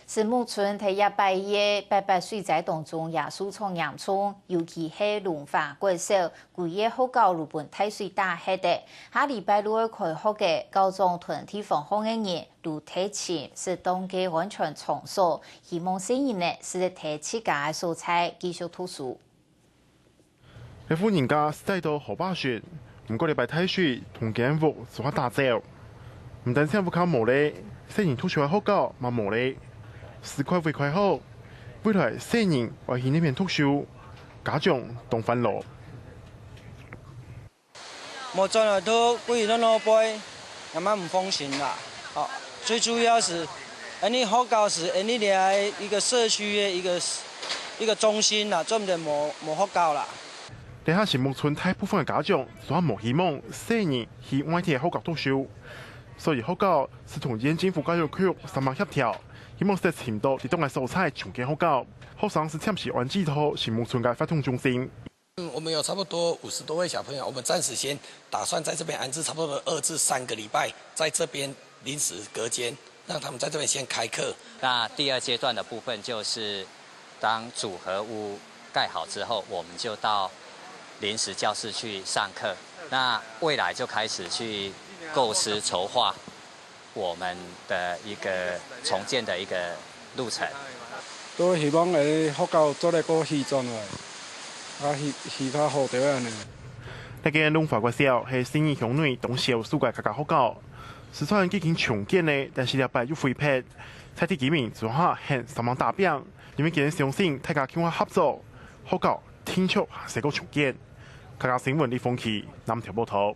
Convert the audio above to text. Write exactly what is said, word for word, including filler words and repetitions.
新木村在這擺个八八水災當中也受著嚴重，尤其係龍華國小，歸个學校都分大水打忒个。下禮拜六愛開學个校長同地方項个人都在尋適當个安全場所，希望細人仔使得在自家个所在繼續讀書。 該戶人家徙到河壩脣，毋過這擺大水同間屋就下打走。毋單淨屋下無了，細人讀書个學校嘛無了。市區會開學，未來細人愛去哪片讀書，家長當煩惱。無轉來讀，歸日攏落背，也蠻毋放心啦。好，最主要係，恁呢學校係恁呢个一個社區个一個一個中心啦，做毋得無無學校啦。 這下新木村大部分个家長就還無希望細人去外地个學校讀書，所以學校係同縣政府教育局相馬協調，希望係尋到適當个所在重建學校。學生係暫時安置到新木村个活動中心。嗯，我們有差不多五十多位小朋友，我們暫時先打算在這邊安置差不多二至三個禮拜，在這邊臨時隔間，讓他們在這邊先開課。那第二階段的部分就是，當組合屋蓋好之後，我們就到臨時教室去上課。那未來就開始去構思籌劃我們的一個重建的一個路程。都希望个學校做得過起轉來，啊，起起較好兜仔呢。這間龍華國小係信義鄉內當少數个客家學校， 雖然已經重建了，但是這擺又廢忒，在地居民就下現相馬打拚，因為佢等相信大家共下合作，學校定著還係過重建。客家新聞李鳳琪南投報導。